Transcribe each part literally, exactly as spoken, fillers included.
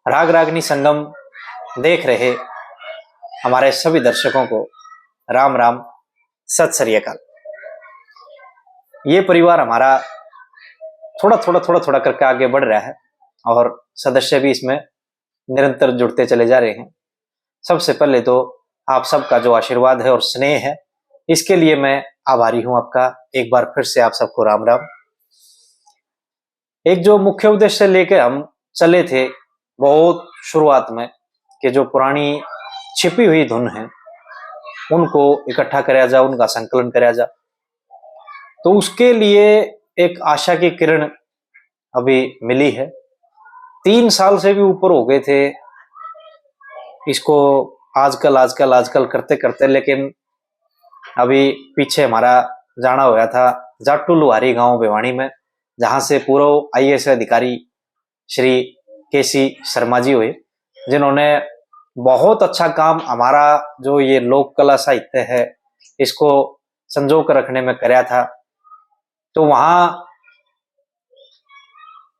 राग रागनी संगम देख रहे हमारे सभी दर्शकों को राम राम, सत श्री अकाल। ये परिवार हमारा थोड़ा थोड़ा थोड़ा थोड़ा करके आगे बढ़ रहा है और सदस्य भी इसमें निरंतर जुड़ते चले जा रहे हैं। सबसे पहले तो आप सबका जो आशीर्वाद है और स्नेह है, इसके लिए मैं आभारी हूं आपका। एक बार फिर से आप सबको राम राम। एक जो मुख्य उद्देश्य लेके हम चले थे बहुत शुरुआत में, कि जो पुरानी छिपी हुई धुन है उनको इकट्ठा करया जा, उनका संकलन करया जा, तो उसके लिए एक आशा की किरण अभी मिली है। तीन साल से भी ऊपर हो गए थे इसको आजकल आजकल आजकल करते करते, लेकिन अभी पीछे हमारा जाना हुआ था जाटू लुहारी गांव भिवानी में, जहां से पूर्व आईएएस अधिकारी श्री केसी शर्मा जी हुए, जिन्होंने बहुत अच्छा काम हमारा जो ये लोक कला साहित्य है इसको संजो कर रखने में करया था। तो वहाँ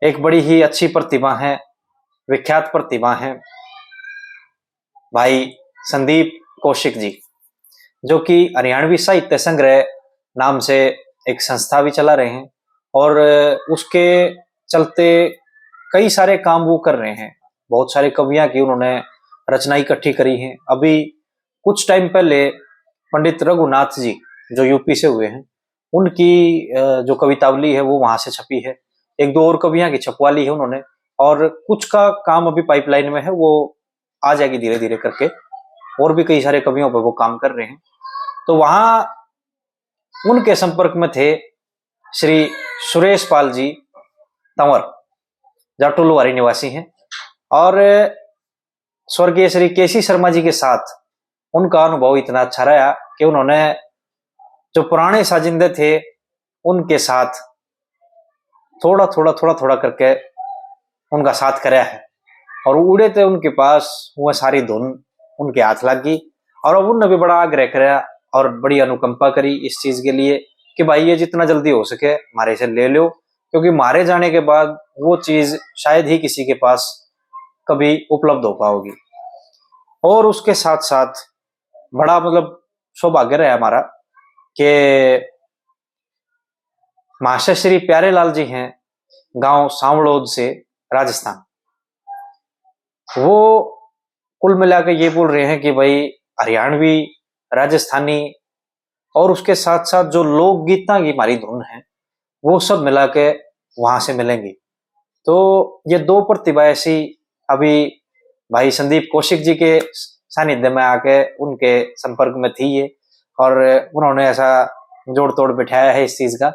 एक बड़ी ही अच्छी प्रतिभा है, विख्यात प्रतिभा है भाई संदीप कौशिक जी, जो कि हरियाणवी साहित्य संग्रह नाम से एक संस्था भी चला रहे हैं और उसके चलते कई सारे काम वो कर रहे हैं। बहुत सारे कवियां की उन्होंने रचना इकट्ठी करी है। अभी कुछ टाइम पहले पंडित रघुनाथ जी जो यूपी से हुए हैं, उनकी जो कवितावली है वो वहां से छपी है। एक दो और कवियां की छपवा ली है उन्होंने और कुछ का काम अभी पाइपलाइन में है, वो आ जाएगी धीरे धीरे करके। और भी कई सारे कवियों पर वो काम कर रहे हैं। तो वहां उनके संपर्क में थे श्री सुरेश पाल जी तंवर, जाटू लुहारी निवासी हैं, और स्वर्गीय श्री केसी शर्मा जी के साथ उनका अनुभव इतना अच्छा रहा कि उन्होंने जो पुराने साजिंदे थे उनके साथ थोड़ा थोड़ा थोड़ा थोड़ा करके उनका साथ करया है। और उड़े थे उनके पास वह सारी धुन उनके हाथ लग गई और अब उनने भी बड़ा आग्रह करया और बड़ी अनुकंपा करी इस चीज के लिए कि भाई ये जितना जल्दी हो सके हमारे से ले लो, क्योंकि मारे जाने के बाद वो चीज शायद ही किसी के पास कभी उपलब्ध हो पाओगी। और उसके साथ साथ बड़ा मतलब सौभाग्य रहा हमारा कि महाशय श्री प्यारेलाल जी हैं, गांव सांवलोद से, राजस्थान। वो कुल मिला के ये बोल रहे हैं कि भाई हरियाणवी, राजस्थानी और उसके साथ साथ जो लोकगीतां की हमारी धुन है वो सब मिला के वहां से मिलेंगी। तो ये दो प्रतिभा ऐसी अभी भाई संदीप कौशिक जी के सानिध्य में आके उनके संपर्क में थी ये, और उन्होंने ऐसा जोड़ तोड़ बिठाया है इस चीज का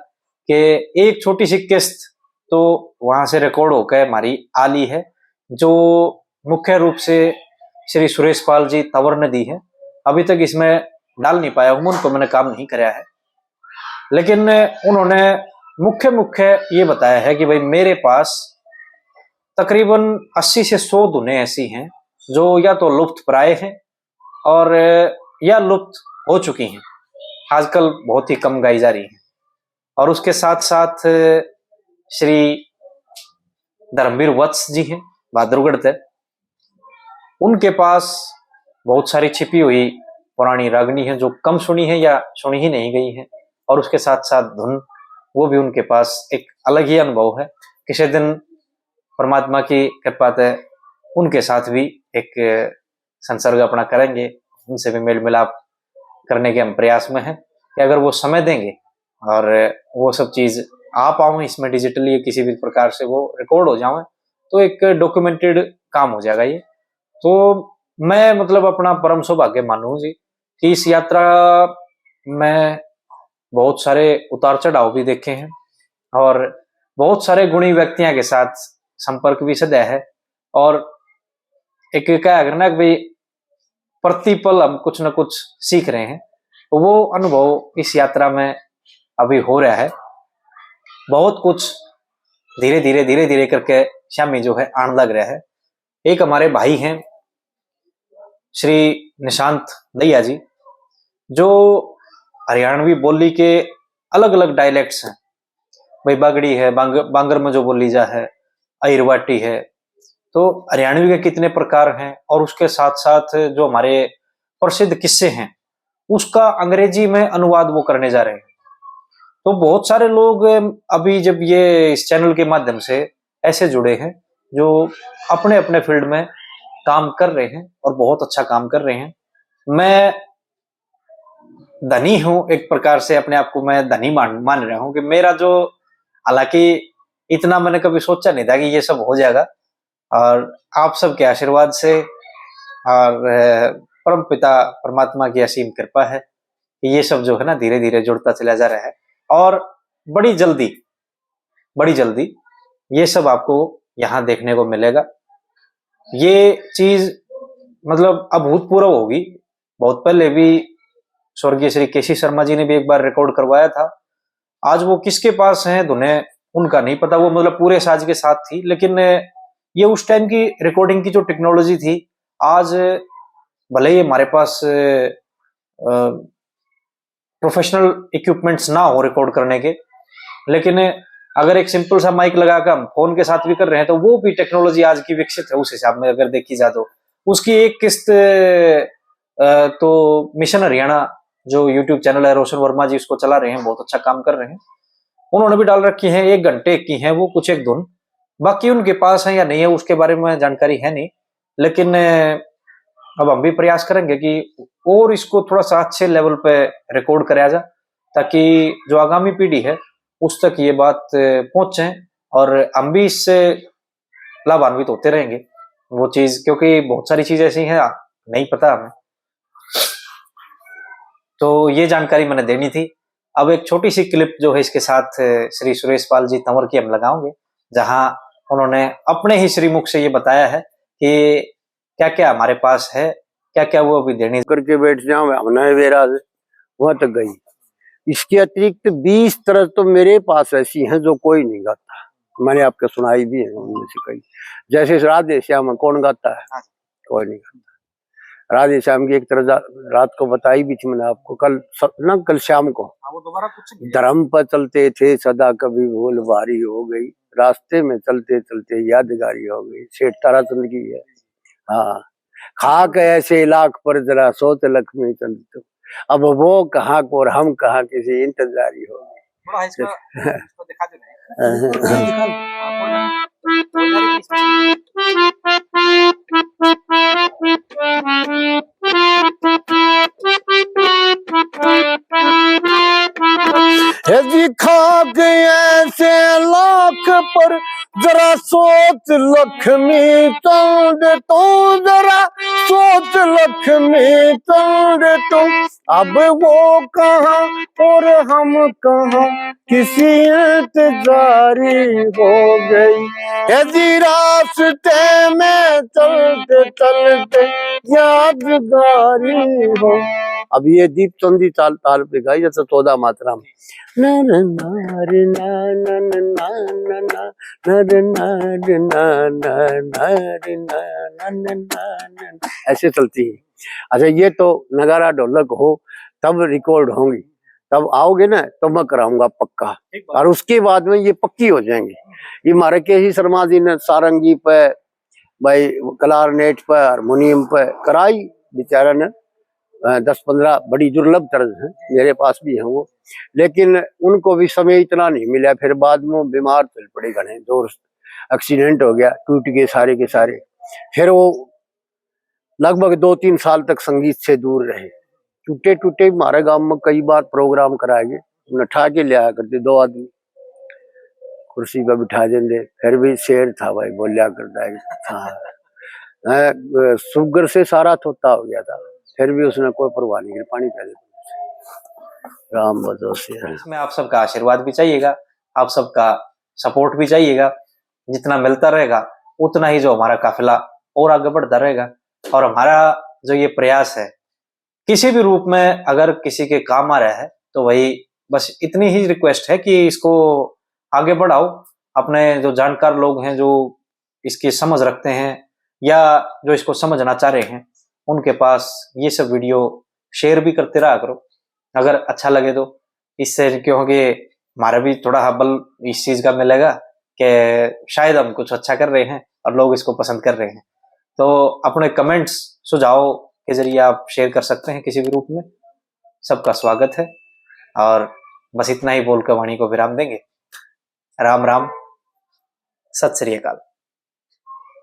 कि एक छोटी सी किस्त तो वहां से रिकॉर्ड होकर हमारी आ ली है, जो मुख्य रूप से श्री सुरेश पाल जी तंवर ने दी है। अभी तक इसमें डाल नहीं पाया हूं, उन पर मैंने काम नहीं कराया है, लेकिन उन्होंने मुख्य मुख्य ये बताया है कि भाई मेरे पास तकरीबन अस्सी से सौ धुनें ऐसी हैं जो या तो लुप्त प्राय हैं और या लुप्त हो चुकी हैं, आजकल बहुत ही कम गाई जा रही हैं। और उसके साथ साथ श्री धर्मवीर वत्स जी हैं बहादुरगढ़ से, उनके पास बहुत सारी छिपी हुई पुरानी रागनी है जो कम सुनी है या सुनी ही नहीं गई है, और उसके साथ साथ धुन, वो भी उनके पास एक अलग ही अनुभव है। किसी दिन परमात्मा की कृपा से उनके साथ भी एक संसर्ग अपना करेंगे, उनसे भी मेल मिलाप करने के हम प्रयास में हैं कि अगर वो समय देंगे और वो सब चीज आ पाऊं इसमें डिजिटली किसी भी प्रकार से वो रिकॉर्ड हो जावे तो एक डॉक्यूमेंटेड काम हो जाएगा ये। तो मैं मतलब अपना परम सौभाग्य मानूं जी कि इस यात्रा में बहुत सारे उतार चढ़ाव भी देखे हैं और बहुत सारे गुणी व्यक्तियों के साथ संपर्क भी सदा है। और एक क्या करना कि भाई प्रतिपल हम कुछ ना कुछ सीख रहे हैं, तो वो अनुभव इस यात्रा में अभी हो रहा है। बहुत कुछ धीरे धीरे धीरे धीरे करके शामी जो है आने लग रहा है। एक हमारे भाई हैं श्री निशांत दहिया जी, जो हरियाणवी बोली के अलग अलग डायलेक्ट्स हैं, भाई बागड़ी है, बांग, बांगर में जो बोली जा है, अहिरवाटी है, तो हरियाणवी के कितने प्रकार हैं, और उसके साथ साथ जो हमारे प्रसिद्ध किस्से हैं, उसका अंग्रेजी में अनुवाद वो करने जा रहे हैं। तो बहुत सारे लोग अभी जब ये इस चैनल के माध्यम से ऐसे जुड़े हैं जो अपने अपने फील्ड में काम कर रहे हैं और बहुत अच्छा काम कर रहे हैं। मैं धनी हूँ, एक प्रकार से अपने आप को मैं धनी मान मान रहा हूँ कि मेरा जो, हालांकि इतना मैंने कभी सोचा नहीं था कि ये सब हो जाएगा। और आप सबके आशीर्वाद से और परम पिता परमात्मा की असीम कृपा है कि ये सब जो है ना, धीरे धीरे जुड़ता चला जा रहा है। और बड़ी जल्दी, बड़ी जल्दी ये सब आपको यहाँ देखने को मिलेगा। ये चीज, मतलब, अभूतपूर्व होगी। बहुत पहले भी स्वर्गीय श्री केसी शर्मा जी ने भी एक बार रिकॉर्ड करवाया था। आज वो किसके पास हैं धुनें, उनका नहीं पता, वो, मतलब, पूरे साज के साथ थी, लेकिन ये उस टाइम की रिकॉर्डिंग की जो टेक्नोलॉजी थी, आज भले ही हमारे पास प्रोफेशनल इक्विपमेंट्स ना हो रिकॉर्ड करने के, लेकिन अगर एक सिंपल सा माइक लगा के हम फोन के साथ भी कर रहे हैं, तो वो भी टेक्नोलॉजी आज की विकसित है। उस हिसाब में अगर देखी जाए तो उसकी एक किस्त, अ, तो मिशन हरियाणा, जो यूट्यूब चैनल है, रोशन वर्मा जी उसको चला रहे हैं, बहुत अच्छा काम कर रहे हैं। उन्होंने भी डाल रखी है, एक घंटे की है वो, कुछ एक धुन। बाकी उनके पास है या नहीं है, उसके बारे में जानकारी है नहीं, लेकिन, अ, अब हम भी प्रयास करेंगे कि और इसको थोड़ा सा अच्छे लेवल पे रिकॉर्ड कराया जाए, ताकि जो आगामी पीढ़ी है उस तक ये बात, अ, पहुंचे, और हम भी इससे लाभान्वित होते रहेंगे। वो चीज, क्योंकि बहुत सारी चीजें ऐसी हैं, नहीं पता हमें। तो ये जानकारी मैंने देनी थी। अब एक छोटी सी क्लिप जो है इसके साथ, अ, श्री सुरेश पाल जी तंवर की हम लगाएंगे, जहां उन्होंने अपने ही श्रीमुख से ये बताया है कि क्या क्या हमारे पास है, क्या क्या वो अभी देनी। करके बैठ जाओ, हमने बेरा वहां तक गई। इसके अतिरिक्त बीस तरह तो मेरे पास ऐसी हैं जो कोई नहीं गाता, मैंने आपको सुनाई भी है उनमें से कई। जैसे इस राधे श्याम कौन गाता है? कोई नहीं गाता। राधे श्याम की एक तरह रात को बताई भी थी मैंने आपको, कल स-, ना, कल शाम को। हाँ, वो दोबारा कुछ नहीं। धर्म पर चलते थे सदा, कभी भूल भारी हो गई, रास्ते में चलते चलते यादगारी हो गई, सेठ ताराचंद की है। हाँ, खाक ऐसे लाख पर जरा सोच लक्ष्मी चंद तू, अब वो कहाँ को और हम कहाँ किसी इंतजारी हो गई। बड़ा इसका, इसको दिखा दे। है जी खाक ऐसे लाख पर जरा सोच लक्ष्मी चंद तू, जरा सोच लक्ष्मी चंद तू, अब वो कहाँ और हम कहाँ किसी इंतजारी हो गई। है जी रास्ते में चलते चलते यादगारी हो। अब ये दीप चंद जी ताल, ताल पे गाई जाता चौदह मात्रा में। ना, ना, ना, रे, ना, ना, ना, ना, ना, ना, ना, रे, ना, रे, ना, ना, ना, रे, ना, ना, ना, ना, ना, ऐसे चलती है। अच्छा, ये तो नगाड़ा ढोलक हो तब रिकॉर्ड होंगी, तब आओगे ना तो मैं कराऊंगा पक्का। ठीक बात। और उसके बाद में ये पक्की हो जाएंगी। ये हमारे केसी शर्मा जी ने सारंगी पे, भाई, क्लारनेट पे, हारमोनियम पे कराई बेचारा ने, अ, दस पन्द्रह बड़ी दुर्लभ तर्ज हैं, मेरे पास भी हैं वो, लेकिन उनको भी समय इतना नहीं मिला। फिर बाद में बीमार चल पड़े घने जोर से, एक्सीडेंट हो गया, टूट गए सारे के सारे। फिर वो लगभग दो तीन साल तक संगीत से दूर रहे। टूटे टूटे हमारे गांव में कई बार प्रोग्राम कराए गए, उन्हें ठा के ले आया करते दो आदमी, कुर्सी पर बिठा देंगे, फिर भी शेर था भाई, बोलिया करता है, था। हैं, शुगर से सारा थोता हो गया था, फिर भी उसने कोई परवाह नहीं करी, पानी पहले। राम भरोसे है। इसमें आप सबका आशीर्वाद भी चाहिएगा, आप सबका सपोर्ट भी चाहिएगा। जितना मिलता रहेगा उतना ही जो हमारा काफिला और आगे बढ़ता रहेगा। और हमारा जो ये प्रयास है, किसी भी रूप में अगर किसी के काम आ रहा है, तो वही बस इतनी ही रिक्वेस्ट है कि इसको आगे बढ़ाओ। अपने जो जानकार लोग हैं, जो इसकी समझ रखते हैं या जो इसको समझना चाह रहे हैं, उनके पास ये सब वीडियो शेयर भी करते रहा करो अगर अच्छा लगे तो। इससे, क्योंकि हमारा भी थोड़ा बल इस चीज का मिलेगा कि शायद हम कुछ अच्छा कर रहे हैं। और लोग इसको पसंद कर रहे हैं। तो अपने कमेंट्स, सुझाव के जरिए आप शेयर कर सकते हैं किसी भी रूप में। सबका स्वागत है। और बस इतना ही बोलकर वाणी को विराम देंगे। राम राम, सत श्री अकाल।